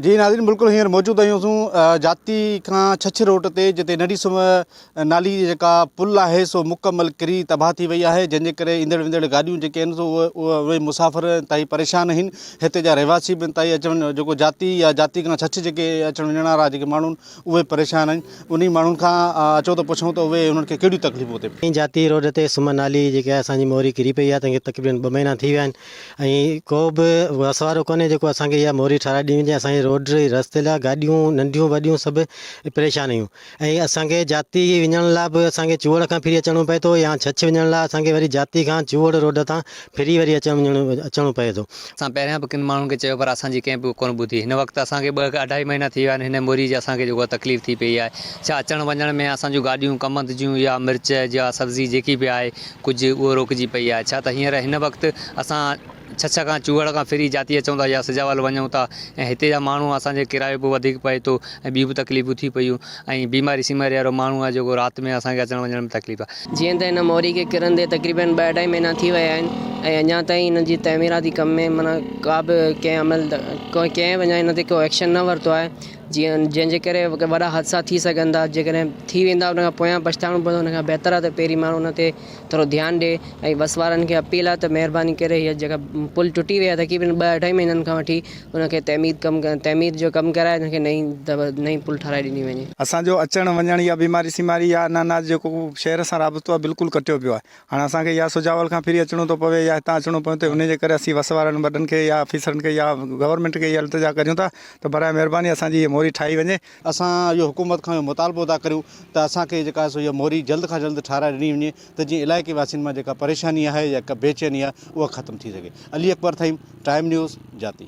جي ناظرين بلڪل هينئر موجود آهيون اسون جاتي کان ڇڇ روڊ تي جتي ننڍي سم نالي جي جيڪا پل آهي سو مڪمل ڪري تباهه ٿي وئي آهي جنهن جي ڪري ايندڙ ويندڙ گاڏيون جيڪي آهن سو اهي مسافر انتهائي پريشان آهن هتي جا رهواسي به انتهائي اچ وڃ جيڪو جاتي يا جاتي کان ڇڇ جيڪي اچڻ وڃڻ وارا جيڪي ماڻهو آهن اهي پريشان آهن انهي ماڻهن کان اچو ته پڇون ته اهي انهن کي ڪهڙيون تڪليفون اتي جاتي روڊ تي سم نالي جيڪا اسان جي موري ڪري پئي آهي تنهن کي تقريبن ٻه مهينا ٿي ويا آهن ۽ ڪو به وس وارو ڪونهي جيڪو اسان کي اها موري ٺهرائي ڏني وڃي اسان جي روڊ رستي لاء گاڏيون ننڍيون وڏيون سڀ پريشان آهيون ۽ اسان کي جاتي وڃڻ لاء به اسان کي چوهڙ کان ڦري اچڻو پئي ٿو يا ڇڇ وڃڻ لاء اسان کي وري جاتي کان چوهڙ روڊ تان ڦري وري اچڻ وڃڻو اچڻو پئي ٿو. اسان پهريان به ڪن ماڻهن کي چيو پر اسان جي ڪنهن به ڪونه ٻڌي هن وقت اسان کي ٻه اڍائي مهينا ٿي ويا آهن هن موري جي اسان کي جيڪو تڪليف ٿي پئي آهي ڇا اچڻ وڃڻ ۾ اسان جون گاڏيون ڪمند جون يا مرچ يا سبزي جيڪي به آهي ڪجهه اهو روڪجي پئي آهي ڇا ته هينئر هن وقت اسان ڇڇ کان چوهڙ کان ڦري جاتي اچون ٿا يا سجاول وڃون ٿا ۽ هتي جا ماڻهو اسان جي ڪرايو به وڌيڪ پئي ٿو ۽ ٻيون به تڪليفون ٿي پيون ۽ بيماري سيماري وارو ماڻهو آهي جيڪو رات ۾ اسان کي اچڻ وڃڻ ۾ تڪليف آهي. جيئن ته هن موري کي ڪرندي تقريبن ٻه اڍائي مهينا ٿي ويا آهن ۽ اڃا تائين هن جي تعميراتي ڪم ۾ معنيٰ ڪا به ڪنهن عمل ڪنهن به اڃا هن تي ڪو ايڪشن نه ورتو آهي جيئن جنهن جي ڪري وڏا حادثا ٿي سگهن ٿا جيڪڏهن ٿي ويندا ان کان پويان پڇتائڻو پوندو ان کان بهتر آهي ته پهرين ماڻهو ان تي ٿورو ڌيان ڏي ۽ بس وارن کي اپيل آهي ته مهرباني ڪري هيء جيڪا پل ٽٽي وئي آهي تقريبن ٻه اڍائي مهينن کان وٺي ان کي تعمير ڪم تعمير جو ڪم ڪرائي ان کي نئين نئين پل ٺهرائي ڏني وڃي. اسان جو اچڻ وڃڻ يا بيماري سيماري يا انا اناج جيڪو شهر سان رابطو آهي بلڪل ڪٽيو پيو آهي هاڻي اسان کي يا سجاول کان ڦري اچڻو ٿو پوي يا هتان اچڻو پوي ٿو انهي جي ڪري اسين وس وارن وڏن کي يا آفيسرن کي يا گورنمينٽ کي اها التجا ڪريون ٿا ته براء مهرباني اسان جي هيء موري ٺاهي وڃي. اسان اهو حڪومت کان اهو مطالبو ٿا ڪريون ته اسان کي جيڪا سو اها موري جلد کان جلد ٺاهرائي ڏني وڃي ته جيئن علائقي واسين مان جيڪا پريشاني آهي يا بيچيني آهي اها ختم ٿي سگهي. Ali Akbar Thaheem, time news, Jati.